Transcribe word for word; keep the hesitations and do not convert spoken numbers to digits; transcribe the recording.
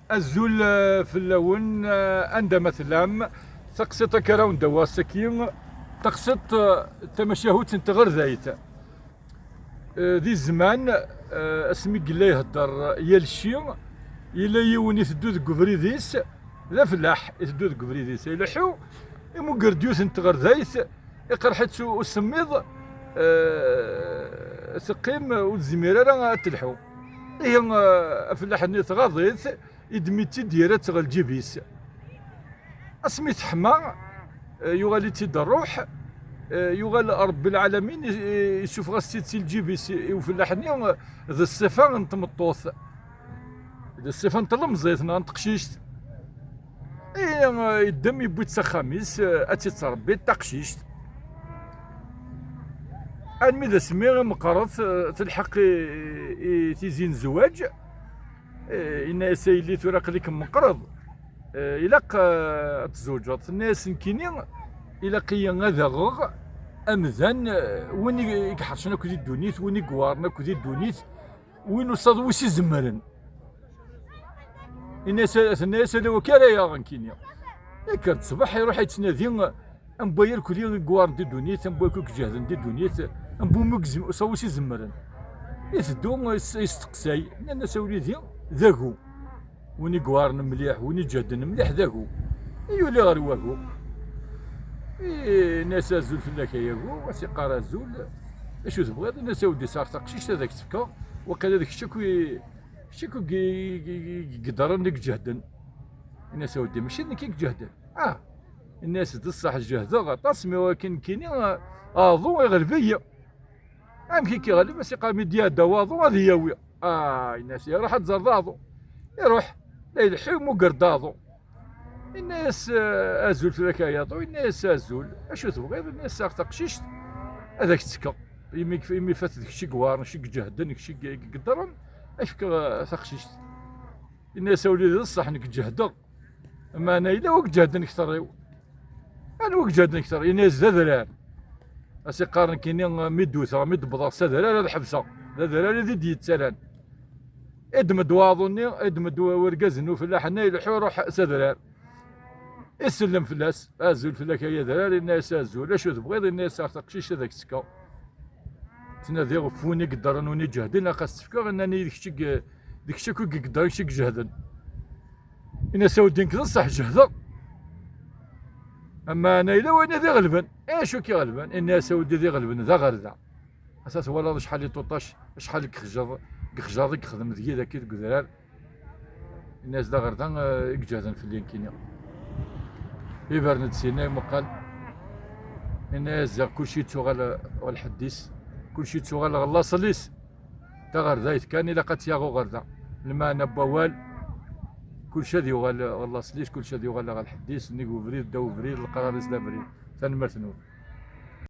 Azul, eh, fell-awen, eh, anda ma tellam. Taqsiṭ akka ara wen-d-awiɣ ass-agi, taqsiṭ, eh, tamacahut n tɣerdayt. Eh, di zzman, eh, asmi yella ihedder yal cci, yella yiwen iteddu deg ubrid-is, d afellaḥ, iteddu deg ubrid-is ileḥḥu, imuger-d yiwet n tɣerdayt, iqerḥ-itt u-, usemmiḍ, eh, teqqim ur tezmir ara ad telḥu. Ihi, eh, afellaḥ-nni tɣaḍ-it, iddem-itt-id, yerra-tt ɣer lǧib-is. Asmi teḥma, eh, yuɣal-itt-id rruḥ, eh, yuɣal Ṛebbi lɛalamin i-, i-, isuffeɣ-as-tt-id si lǧib-is i ufellaḥ-nni, eh, d ṣṣifa n tmeṭṭut, d ṣṣifa n tlemẓit neɣ n teqcict. Ihi, eh, yeddem, yewwi-tt s axxam-is, eh, ad tt-id-tṛebbi d taqcict. Armi d asmi i meqqret, eh, telḥeq i, i tizi n zzwaǧ, eh, yenna-yas: "A yelli, tura aql-ikem meqqreḍ, eh, ilaq, eh, ad tzewǧeḍ." Tenna-yas: "Nekkini ilaq-iyi ad aɣeɣ amdan, eh, win i, i iḥercen akk di ddunit, win i yewɛren akk di ddunit, win usaḍ wis izemmren." Yenna-yas, tenna-yas: "Ala wakka ara yaɣ nekkini." Yekker-d ṣṣbeḥ, iruḥ yettnadi am wa irkeli i yewɛren di ddunit, am wa akk i iǧehden di ddunit, am wumi i yezm-, usaḍ wis izemmren. Iteddu, is-, yesteqsay, nnan-as: "A wlidi, d agu. Win i yewɛren mliḥ, win i iǧehden mliḥ, d agu." Yuli ɣer wagu. Yenna-as: "Azul fell-ak ay agu." As-iqqar: "Azul. Acu tebɣiḍ?" Yenna-as: "A wlidi, sɛiɣ taqcict ad ak-tt-fkeɣ, waqila d kečč akk i, kečč akk i, i, i, i iqeddren, i iǧehden." Yenna-as: "A wlidi, mačči d nekk i iǧehden." "Ah." Yenna-as: "D ṣṣeḥ, jehdeɣ aṭas, mi wakken nekkini, aḍu iɣleb-iyi." "Amek i k-iɣleb?" As-iqqar: "Mi d-iɛedda waḍu ad iyi-yawi." "Ah," yenna-as, "iruḥ ad tẓerḍ aḍu." Iruḥ, la ileḥḥu, imuger-d aḍu. Yenna-as: "Eh, azul fell-ak ay aḍu." Yenna-as: "Azul. Acu tebɣiḍ?" Yenna-as: "Sɛiɣ taqcict ad ak-tt-fkeɣ. Imi, imi fat d kečč i yewɛren, kečč i iǧehden, kečč i iqeddren, ad k-fkeɣ, eh, taqcict." Yenna-as: "A wlidi, d ṣṣeḥ, nekk ǧehdeɣ. Meɛna yella wa iǧehden kter-iw." "Anwa iǧehden kter?" Yenna-as: "D adrar." As-iqqar: "Nekkini mi d-wteɣ, mi d-wwḍeɣ s adrar ad ḥebseɣ. D adrar i d-yettalan." Iddem-d waḍu-nni, iddem-d wergaz-nni ufellaḥ-nni, ileḥḥu, iruḥ s adrar. Isellem fell-as: "Azul fell-ak ay adrar." Yenna-as: "Azul. Acu tebɣiḍ?" Yenna-as: "Sɛiɣ taqcict ad ak-tt-fkeɣ. Ttnadiɣ ɣef win i iqeddren, win i iǧehden, ilaq ad s-tt-fkeɣ. Nnan-iyi d kečč i, d kečč akk i iqeddren, kečč i iǧehden." Yenna-as: "A wlidi, nekk d ṣṣeḥ jehdeɣ. Meɛna yella wayen i d-iɣelben." "Acu i k-iɣelben?" Yenna-as: "A wlidi, d iɣelben d aɣerda. Ata twalaḍ acḥal iṭuṭac, acḥal n yixjaḍ, n yixjaḍ i yexdem deg-i dagi deg udrar." Yenna-as: "D aɣerda, eh, i iǧehden fell-i nekkini." Ibren-d syenna, imuqal. Yenna-as: "Ziɣ kulci yettuɣal ɣer lḥedd-is, kulci yettuɣal ɣer laṣel-is. Taɣerdayt kan ilaq ad tt-yaɣ uɣerda. Lmeɛna n wawal, kulci ad yuɣal ɣer laṣel-is, kulci ad yuɣal ɣer lḥedd-is, nnig ubrid, ddaw ubrid, leqrar-is d abrid." Tanemmirt-nwen.